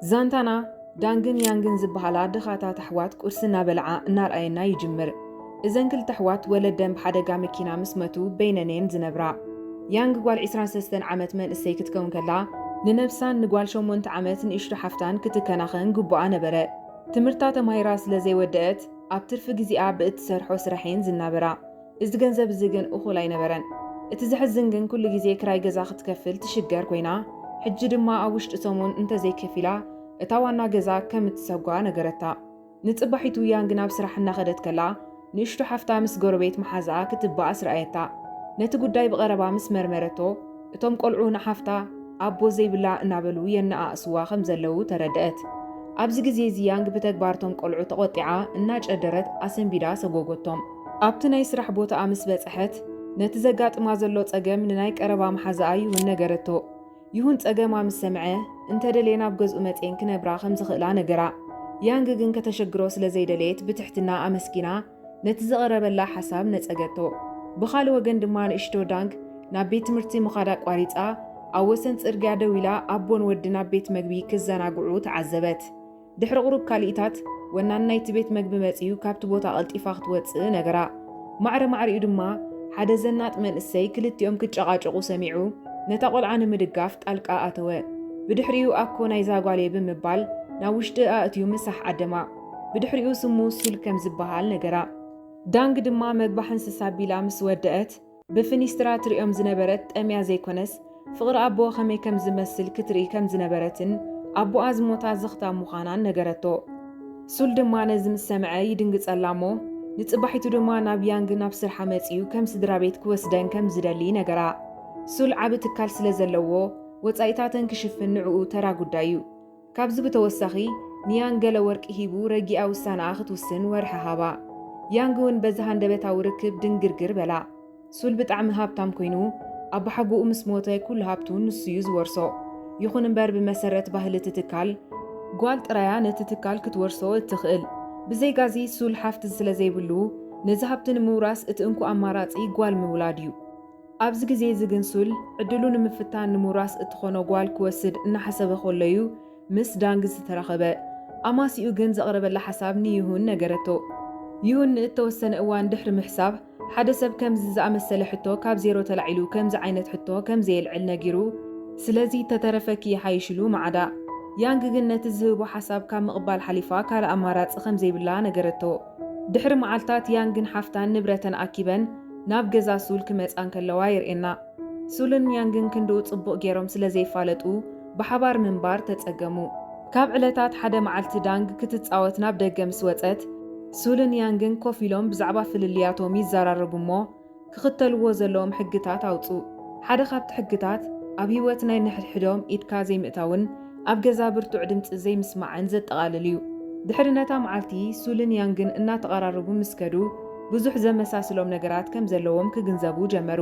ዛንታና ዳንግን ያንግን ዝበሃላ ድኻታት ኣሕዋት ቁርሲ እናበልዓ እናርኣየና ይጅምር። እዘን ክልተ ኣሕዋት ወለደን ብሓደጋ መኪና ምስ መቱ በይነን እየን ዝነብራ። ያንግ ጓል ዕስራን ሰለስተን ዓመት መንእሰይ ክትከውን ከላ፣ ንነብሳን ንጓል ሸሞንተ ዓመት ንእሽቶ ሓፍታን ክትከናኸን ግቡኣ ነበረ። ትምህርታ ተማሂራ ስለ ዘይወደአት፣ ኣብ ትርፊ ግዜኣ ብእትሰርሖ ስራሕ እየን ዝናበራ። እዚ ገንዘብ እዚ ግን እኹል ኣይነበረን። እቲ ዘሕዝን ግን ኩሉ ግዜ ክራይ ገዛ ክትከፍል ትሽገር ኮይና፣ ሕጂ ድማ ኣብ ውሽጢ ሰሙን እንተዘይከፊላ እታ ዋና ገዛ ከም እትሰጓ ነገረታ። ንጽባሒቱ ያንግ ናብ ስራሕ እናኸደት ከላ፣ ንእሽቶ ሓፍታ ምስ ጎረቤት መሓዛኣ ክትበኣስ ረኣየታ። ነቲ ጉዳይ ብቐረባ ምስ መርመረቶ፣ እቶም ቆልዑ ንሓፍታ ኣቦ ዘይብላ እናበሉ የነኣእስዋ ከም ዘለዉ ተረድአት። ኣብዚ ግዜ እዚ ያንግ ብተግባር እቶም ቆልዑ ተቖጢዓ እናጨደረት ኣሰንቢዳ ሰጎጎቶም። ኣብቲ ናይ ስራሕ ቦታኣ ምስ በጽሐት፣ ነቲ ዘጋጥማ ዘሎ ጸገም ንናይ ቀረባ መሓዛኣ ይሁን ነገረቶ። ይሁን ጸገማ ምስ ሰምዐ፣ እንተደልየ ናብ ገዝኡ መጺኤን ክነብራ ከም ዝኽእላ ነገራ። ያንግ ግን ከተሸግሮ ስለ ዘይደለየት ብትሕትና ኣመስጊና ነቲ ዝቐረበላ ሓሳብ ነጸገቶ። ብኻልእ ወገን ድማ ንእሽቶ ዳንግ ናብ ቤት ትምህርቲ ምኻድ ኣቋሪጻ ኣብ ወሰን ጽርግያ ደው ኢላ ኣቦን ወድን ኣብ ቤት መግቢ ክዘናግዑ ተዓዘበት። ድሕሪ ቁሩብ ካልኢታት ወናኒ ናይቲ ቤት መግቢ መጺኡ ካብቲ ቦታ ቀልጢፋ ክትወጽእ ነገራ። ማዕረ ማዕሪኡ ድማ ሓደ ዘናጥ መንእሰይ ክልቲኦም ክጨቓጨቑ ሰሚዑ ነታ ቆልዓ ንምድጋፍ ጣልቃ ኣተወ። ብድሕሪኡ ኣኮ ናይዛ ጓል እየ ብምባል ናብ ውሽጢ ኣእትዩ ምሳሕ ዓደማ። ብድሕሪኡ ስሙ ሱል ከም ዝበሃል ነገራ። ዳንግ ድማ መግባሕ እንስሳ ቢላ ምስ ወደአት ብፍኒስትራ ትሪኦም ዝነበረት ጠምያ ዘይኮነስ ፍቕሪ ኣቦ ከመይ ከም ዝመስል ክትርኢ ከም ዝነበረትን ኣቦኣ ዝሞታ ዘኽታም ምዃናን ነገረቶ። ሱል ድማ ነዚ ምስ ሰምዐ ይድንግጸላ እሞ ንጽባሒቱ ድማ ናብ ያንግ ናብ ስርሓ መጺኡ ከም ስድራ ቤት ክወስደን ከም ዝደሊ ነገራ። ሱል ዓቢ ትካል ስለ ዘለዎ ወጻኢታተን ክሽፍን ንዕኡ ተራ ጉዳይ እዩ። ካብዚ ብተወሳኺ ንያንግ ገለ ወርቂ ሂቡ ረጊኣ ውሳነኣ ክትውስን ወርሒ ሃባ። ያንግ እውን በዚ ሃንደበታዊ ርክብ ድንግርግር በላ። ሱል ብጣዕሚ ሃብታም ኮይኑ ኣባሓጎኡ ምስ ሞተ ኩሉ ሃብቱ ንሱ እዩ ዝወርሶ። ይኹን እምበር ብመሰረት ባህሊ እቲ ትካል ጓል ጥራያ ነቲ ትካል ክትወርሶ እትኽእል። ብዘይጋዚ ሱል ሓፍቲ ስለ ዘይብሉ ነዚ ሃብቲ ንምውራስ እቲ እንኮ ኣማራጺ ጓል ምውላድ እዩ። ኣብዚ ግዜ እዚ ግን ሱል ዕድሉ ንምፍታን ንምውራስ እትኾኖ ጓል ክወስድ እናሓሰበ ከሎ እዩ ምስ ዳንግ ዝተራኸበ። ኣማሲኡ ግን ዘቕረበላ ሓሳብ ንይሁን ነገረቶ። ይሁን ንእተወሰነ እዋን ድሕሪ ምሕሳብ ሓደ ሰብ ከምዚ ዝኣመሰለ ሕቶ ካብ ዜሮ ተላዒሉ ከምዚ ዓይነት ሕቶ ከም ዘየልዕል ነጊሩ፣ ስለዚ ተተረፈኪ ይሓይሽ ኢሉ መዓዳ። ያንግ ግን ነቲ ዝህቦ ሓሳብ ካብ ምቕባል ሓሊፋ ካልእ ኣማራጺ ከም ዘይብላ ነገረቶ። ድሕሪ መዓልታት ያንግን ሓፍታን ንብረተን ኣኪበን ናብ ገዛ ሱል ክመጻ እንከለዋ የርእየና። ሱልን ያንግን ክንድኡ ጽቡቕ ገይሮም ስለ ዘይፋለጡ ብሓባር ምንባር ተጸገሙ። ካብ ዕለታት ሓደ መዓልቲ ዳንግ ክትጻወት ናብ ደገ ምስ ወጸት፣ ሱልን ያንግን ኮፍ ኢሎም ብዛዕባ ፍልልያቶም ይዘራረቡ እሞ ክኽተልዎ ዘለዎም ሕግታት ኣውጽኡ። ሓደ ካብቲ ሕግታት ኣብ ህይወት ናይ ንሕድሕዶም ኢድካ ዘይምእታውን ኣብ ገዛ ብርቱዕ ድምጺ ዘይምስማዕን ዘጠቓልል እዩ። ድሕሪ ነታ መዓልቲ ሱልን ያንግን እናተቐራረቡ ምስ ከዱ ብዙሕ ዘመሳስሎም ነገራት ከም ዘለዎም ክግንዘቡ ጀመሩ።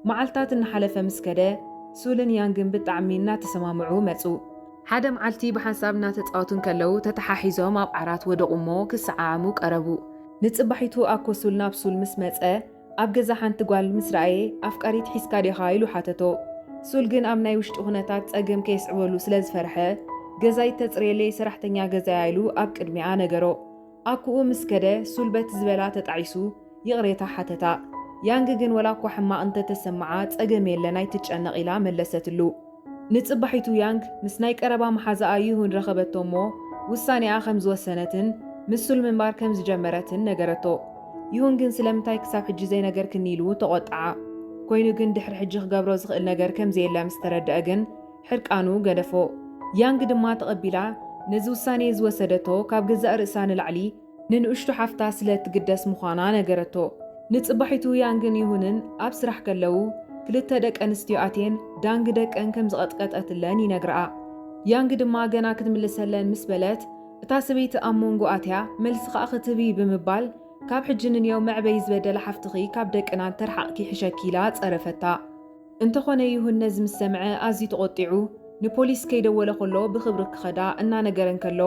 መዓልታት እናሓለፈ ምስ ከደ ሱልን ያንግን ብጣዕሚ እናተሰማምዑ መጹ። ሓደ መዓልቲ ብሓንሳብ እናተጻወቱ እንከለዉ ተተሓሒዞም ኣብ ዓራት ወደቑ እሞ ክሰዓዓሙ ቀረቡ። ንጽባሒቱ ኣኮ ሱል ናብ ሱል ምስ መጸ ኣብ ገዛ ሓንቲ ጓል ምስ ረኣየ ኣፍቃሪት ሒዝካ ዲኻ ኢሉ ሓተቶ። ሱል ግን ኣብ ናይ ውሽጢ ኩነታት ጸገም ከየስዕበሉ ስለ ዝፈርሐ ገዛይ ተጽርየለይ ሰራሕተኛ ገዛያ ኢሉ ኣብ ቅድሚኣ ነገሮ። ኣኩኡ ምስ ከደ ሱል በቲ ዝበላ ተጣዒሱ ይቕሬታ ሓተታ። ያንግ ግን ወላ እኳ ሕማቕ እንተተሰምዓ ጸገም የለን ኣይትጨነቕ ኢላ መለሰትሉ። ንጽባሒቱ ያንግ ምስ ናይ ቀረባ መሓዛኣ ይሁን ረኸበቶ እሞ ውሳኔኣ ከም ዝወሰነትን ምስ ሱል ምንባር ከም ዝጀመረትን ነገረቶ። ይሁን ግን ስለምንታይ ክሳብ ሕጂ ዘይነገርክኒ ኢሉ ተቖጥዓ። ኮይኑ ግን ድሕሪ ሕጂ ክገብሮ ዝኽእል ነገር ከም ዘየለ ምስ ተረድአ ግን ሕርቃኑ ገደፎ። ያንግ ድማ ተቐቢላ ነዚ ውሳኔ ዝወሰደቶ ካብ ገዛእ ርእሳ ንላዕሊ ንንእሽቶ ሓፍታ ስለ እትግደስ ምዃና ነገረቶ። ንጽባሒቱ ያንግን ይሁንን ኣብ ስራሕ ከለዉ ክልተ ደቂ ኣንስትዮ ኣትየን ዳንግ ደቀን ከም ዝቐጥቀጠትለን ይነግርኣ። ያንግ ድማ ገና ክትምልሰለን ምስ በለት እታ ሰበይቲ ኣብ መንጎ ኣትያ መልሲ ከኣ ክትህቢ ብምባል ካብ ሕጂ ንንየው መዕበዪ ዝበደለ ሓፍትኺ ካብ ደቅና እንተርሓቕኪ ይሕሸኪ ኢላ ጸረፈታ። እንተኾነ ይሁን ነዚ ምስ ሰምዐ ኣዝዩ ተቖጢዑ ንፖሊስ ከይደወለ ከሎ ብኽብሪ ክኸዳ እናነገረ እንከሎ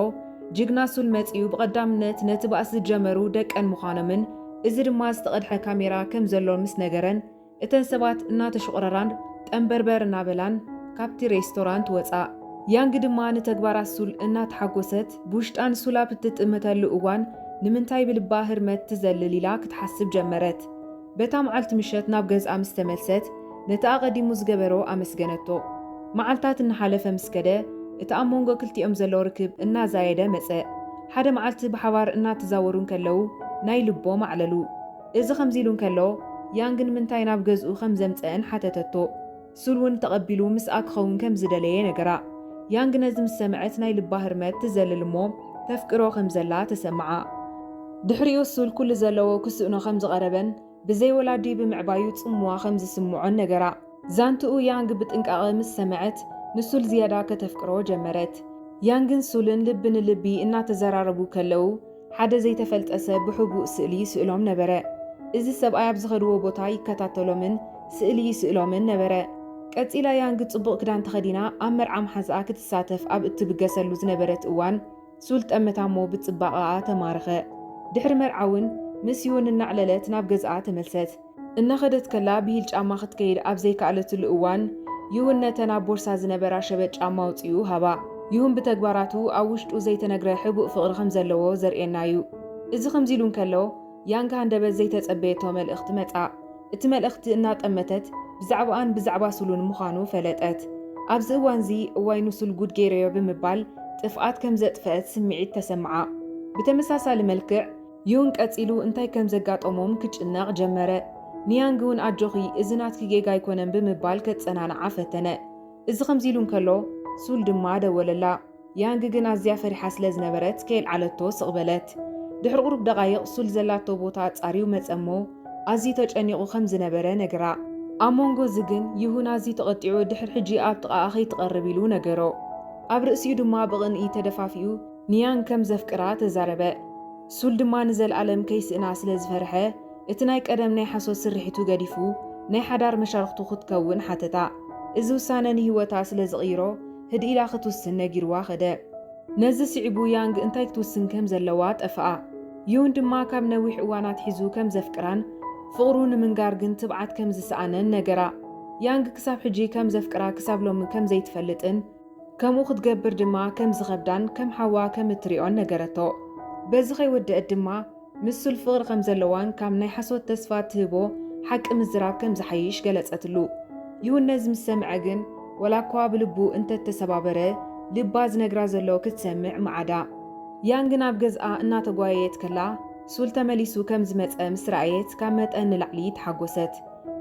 ጅግና ሱል መጺኡ ብቐዳምነት ነቲ ባእሲ ዝጀመሩ ደቀን ምዃኖምን እዚ ድማ ዝተቐድሐ ካሜራ ከም ዘሎ ምስ ነገረን እተን ሰባት እናተሽቑረራን ጠንበርበር እናበላን ካብቲ ሬስቶራንት ወጻ። ያንግ ድማ ንተግባራት ሱል እናተሓጎሰት፣ ብውሽጣ ንሱል ኣብ እትጥምተሉ እዋን፣ ንምንታይ ብልባ ህርመት ትዘልል ኢላ ክትሓስብ ጀመረት። በታ መዓልቲ ምሸት ናብ ገዝኣ ምስ ተመልሰት፣ ነቲ ኣቐዲሙ ዝገበሮ ኣመስገነቶ። መዓልታት እናሓለፈ ምስ ከደ፣ እቲ ኣብ መንጎ ክልቲኦም ዘሎ ርክብ እናዛየደ መጸ። ሓደ መዓልቲ ብሓባር እናተዛወሩ እንከለዉ፣ ናይ ልቦም ኣዕለሉ። እዚ ከምዚ ኢሉ እንከሎ፣ ያንግ ንምንታይ ናብ ገዝኡ ከም ዘምጸአን ሓተተቶ። ሱል እውን ተቐቢሉ ምስኣ ክኸውን ከም ዝደለየ ነገራ። ያንግ ነዚ ምስ ሰምዐት ናይ ልባ ህርመት ትዘልል እሞ ተፍቅሮ ከም ዘላ ተሰምዓ። ድሕሪኡ ሱል ኩሉ ዘለዎ ክስእኖ ከም ዝቐረበን ብዘይ ወላዲ ብምዕባዩ ጽምዋ ከም ዝስምዖን ነገራ። ዛንትኡ ያንግ ብጥንቃቐ ምስ ሰምዐት ንሱል ዝያዳ ከተፍቅሮ ጀመረት። ያንግን ሱልን ልቢ ንልቢ እናተዘራረቡ ከለዉ ሓደ ዘይተፈልጠ ሰብ ብሕቡእ ስእሊ ይስእሎም ነበረ። እዚ ሰብኣይ ኣብ ዝኸድዎ ቦታ ይከታተሎምን ስእሊ ይስእሎምን ነበረ። ቀጺላ ያንግ ጽቡቕ ክዳን ተኸዲና ኣብ መርዓ መሓዝኣ ክትሳተፍ ኣብ እትብገሰሉ ዝነበረት እዋን ሱል ጠመታ እሞ ብጽባቐኣ ተማረኸ። ድሕሪ መርዓ እውን ምስ ይሁን እናዕለለት ናብ ገዝኣ ተመልሰት። እናኸደት ከላ ብሂል ጫማ ክትከይድ ኣብ ዘይከኣለትሉ እዋን ይሁን ነተን ኣብ ቦርሳ ዝነበራ ሸበጥ ጫማ ኣውጺኡ ሃባ። ይሁን ብተግባራቱ ኣብ ውሽጡ ዘይተነግረ ሕቡእ ፍቕሪ ከም ዘለዎ ዘርእየና እዩ። እዚ ከምዚ ኢሉ እንከሎ ያንግ ሃንደበት ዘይተጸበየቶ መልእኽቲ መጻ። እቲ መልእኽቲ እናጠመተት ብዛዕባኣን ብዛዕባ ሱሉን ምዃኑ ፈለጠት። ኣብዚ እዋንዚ እዋይ ንሱል ጉድ ገይረዮ ብምባል ጥፍኣት ከም ዘጥፈአት ስምዒት ተሰምዓ። ብተመሳሳሊ መልክዕ ዩን ቀጺሉ እንታይ ከም ዘጋጠሞም ክጭነቕ ጀመረ። ንያንግ እውን ኣጆኺ፣ እዚ ናትኪ ጌጋ ኣይኮነን ብምባል ከጸናንዓ ፈተነ። እዚ ከምዚ ኢሉ እንከሎ ሱል ድማ ደወለላ። ያንግ ግን ኣዝያ ፈሪሓ ስለ ዝነበረት ከየልዓለቶ ስቕ በለት። ድሕሪ ቁሩብ ደቓይቕ ሱል ዘላቶ ቦታ ኣጻርዩ መጸ እሞ ኣዝዩ ተጨኒቑ ከም ዝነበረ ነግራ። ኣብ መንጎ እዚ ግን ይሁን ኣዝዩ ተቐጢዑ ድሕሪ ሕጂ ኣብ ጥቓኣ ከይትቐርብ ኢሉ ነገሮ። ኣብ ርእሲኡ ድማ ብቕንኢ ተደፋፊኡ ንያንግ ከም ዘፍቅራ ተዛረበ። ሱል ድማ ንዘለኣለም ከይስእና ስለ ዝፈርሐ እቲ ናይ ቀደም ናይ ሓሶት ስርሒቱ ገዲፉ ናይ ሓዳር መሻርኽቱ ክትከውን ሓተታ። እዚ ውሳነ ንህይወታ ስለ ዝቕይሮ ህድእ ኢላ ክትውስን ነጊርዋ ኸደ። ነዚ ስዒቡ ያንግ እንታይ ክትውስን ከም ዘለዋ ጠፍኣ። ዩን ድማ ካብ ነዊሕ እዋን ኣትሒዙ ከም ዘፍቅራን ፍቕሩ ንምንጋር ግን ትብዓት ከም ዝሰኣነን ነገራ። ያንግ ክሳብ ሕጂ ከም ዘፍቅራ ክሳብ ሎሚ ከም ዘይትፈልጥን ከምኡ ክትገብር ድማ ከም ዝኸብዳን ከም ሓዋ ከም እትሪኦን ነገረቶ። በዚ ከይወደአት ድማ ምስ ሱል ፍቕሪ ከም ዘለዋን ካብ ናይ ሓሶት ተስፋ እትህቦ ሓቂ ምዝራብ ከም ዝሓይሽ ገለጸትሉ። ይሁን ነዚ ምስ ሰምዐ ግን ወላ እኳ ብልቡ እንተተሰባበረ ልባ ዝነግራ ዘሎ ክትሰምዕ መዓዳ። ያንግ ናብ ገዝኣ እናተጓየየት ከላ ሱል ተመሊሱ ከም ዝመጸ ምስ ረኣየት ካብ መጠን ንላዕሊ ተሓጎሰት።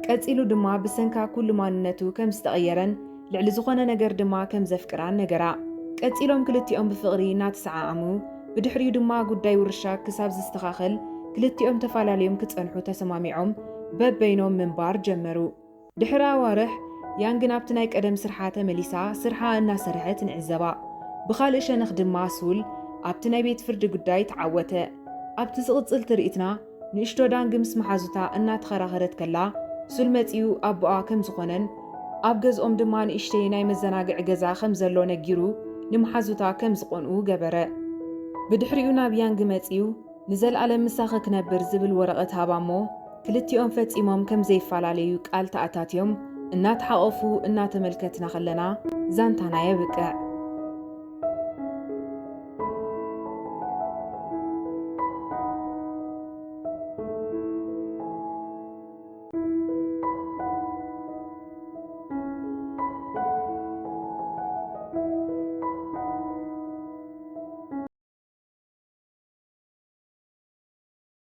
ቀጺሉ ድማ ብሰንካ ኩሉ ማንነቱ ከም ዝተቐየረን ልዕሊ ዝኾነ ነገር ድማ ከም ዘፍቅራን ነገራ። ቀጺሎም ክልቲኦም ብፍቕሪ እናተሰዓዓሙ ብድሕሪኡ ድማ ጉዳይ ውርሻ ክሳብ ዝስተኻኸል ክልቲኦም ተፈላለዮም ክጸንሑ ተሰማሚዖም በበይኖም ምንባር ጀመሩ። ድሕሪ ኣዋርሕ ያንግ ናብቲ ናይ ቀደም ስርሓ ተመሊሳ ስርሓ እናሰርሐት ንዕዘባ። ብኻልእ ሸነኽ ድማ ሱል ኣብቲ ናይ ቤት ፍርዲ ጉዳይ ተዓወተ። ኣብቲ ዝቕጽል ትርኢትና ንእሽቶ ዳንግ ምስ መሓዙታ እናተኸራኸረት ከላ ሱል መጺኡ ኣቦኣ ከም ዝኾነን ኣብ ገዝኦም ድማ ንእሽተይ ናይ መዘናግዒ ገዛ ከም ዘሎ ነጊሩ ንመሓዙታ ከም ዝቐንኡ ገበረ። ብድሕሪኡ ናብ ያንግ መጺኡ ንዘለኣለም ምሳኺ ክነብር ዝብል ወረቐት ሃባ እሞ ክልቲኦም ፈጺሞም ከም ዘይፈላለዩ ቃል ተኣታትዮም እናተሓቐፉ እናተመልከትና ከለና ዛንታና የብቅዕ።